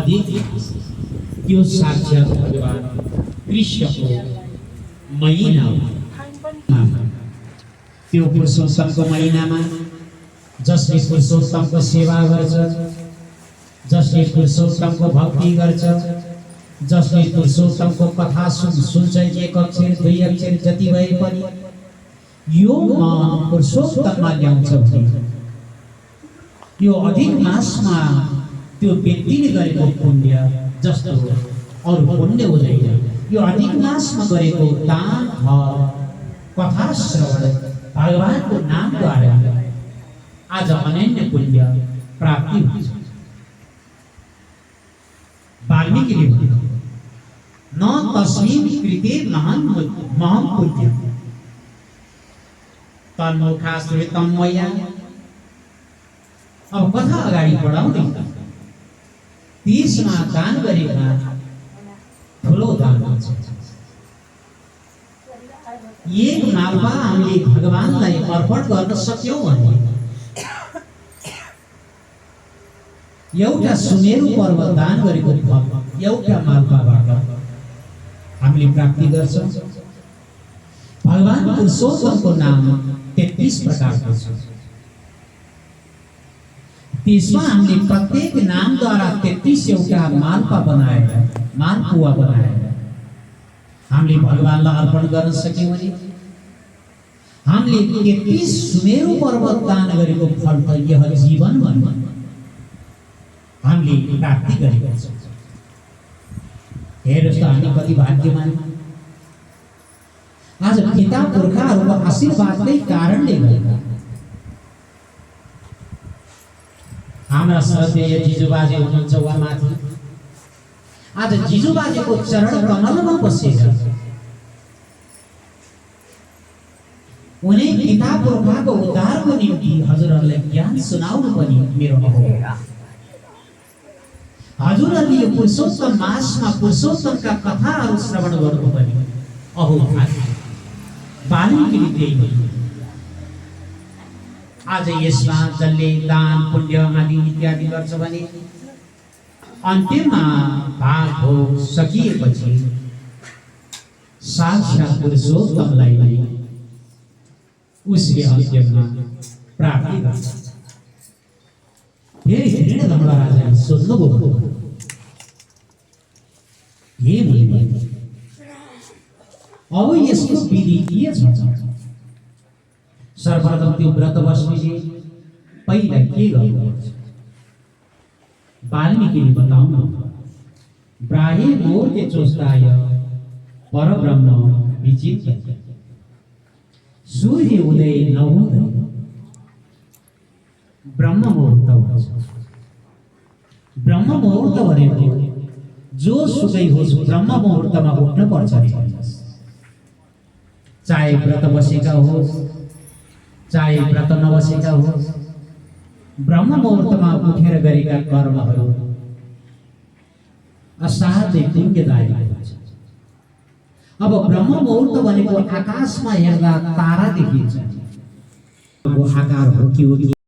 अधिक त्यो साक्षात भगवान कृष्णको महिना त्यो पुरुषोत्तमको महिनामा जसले पुरुषोत्तमको सेवा गर्छ, जसले पुरुषोत्तमको भक्ति गर्छ, जसले पुरुषोत्तमको कथा सुन्छ, एक अक्षर दुई अक्षर जति भए पनि यो मन पुरुषोत्तममा ल्याउँछ भने यो अधिक मासमा त्यो व्यक्तिले गरेको पुण्य जस्तो अरू पुण्य हुँदैन। यो अधिक मासमा गरेको दान कथा श्रवण भगवानको नामद्वारा आज अनन्य पुण्य प्राप्ति हुन्छ। वाल्मीकिले भन्नु न तस्मिन् कृते महान् पुण्य तन्मुखाश्रितं मया। अब कथा अगाडि बढाउँदै त्यसमा दान गरेका ठुलो दान हुन्छ। एक मालपा हामीले भगवानलाई अर्पण गर्न सक्यौं भने एउटा सुमेरु पर्वत दान गरेको फल एउटा मालपाबाट हामीले प्राप्ति गर्छौं। भगवान पुरुषोत्तमको नाम 33 प्रकारको छ। त्यसमा हामीले प्रत्येक नामद्वारा 33 एउटा मालपा बनाएर मालपुवा बनाएर हामीले भगवानलाई अर्पण गर्न सक्यौं भने हामीले 33 सुमेरु पर्वत दान गरेको फल त यह जीवन भन्न हामीले प्राप्ति गरेका छौं। हेर्नुस् त हामी कति भाग्यवान। आज पिता पुर्खाहरूको आशीर्वादकै कारणले गर्दा हाम्रा श्रद्धेय जिजुबाजे हुनुहुन्छ उहाँ माथि। आज जिजुबाजेको चरण कमलमा बसेर उनी पिता पुर्खाको उद्धारको निम्ति हजुरहरूलाई ज्ञान सुनाउनु पनि मेरो हो। हजुरहरूले यो पुरुषोत्तम मासमा पुरुषोत्तमका कथाहरू श्रवण गर्नु पनि अहो भाग्य। वाल्मीकिले त्यही भन्नु। आज यसमा जसले दान पुण्य आदि इत्यादि गर्छ भने अन्त्यमा भाग हो सकिएपछि साक्षात पुरुषोत्तमलाई नै उसले अन्त्यमा प्राप्ति गर्छ। फेरि हिरण्य धर्मराज राजाले सोध्नुभयो, हे मुनि अब यसको विधि के छ? सर्वप्रथम त्यो व्रत बस्नेले पहिला के गर्नुपर्छ? वाल्मीकिले बताउनु, ब्राह्मे मुहूर्ते चोस्ताय परब्रह्म विचिन्त्य। सूर्य उदय नहुँदै ब्रह्म मुहूर्त हुन्छ। ब्रह्म मुहूर्त भनेको जो सुकै होस् ब्रह्म मुहूर्तमा उठ्न पर्छ नि। चाहे व्रत बसेका होस् चाहे व्रत नबसेका होस् ब्रह्म मुहूर्तमा उठेर गरेका कर्महरू असाध्यै पुण्यदायी हुन्छ। अब ब्रह्म मुहूर्त भनेको आकाशमा हेर्दा तारा देखिन्छ। आकार हो कि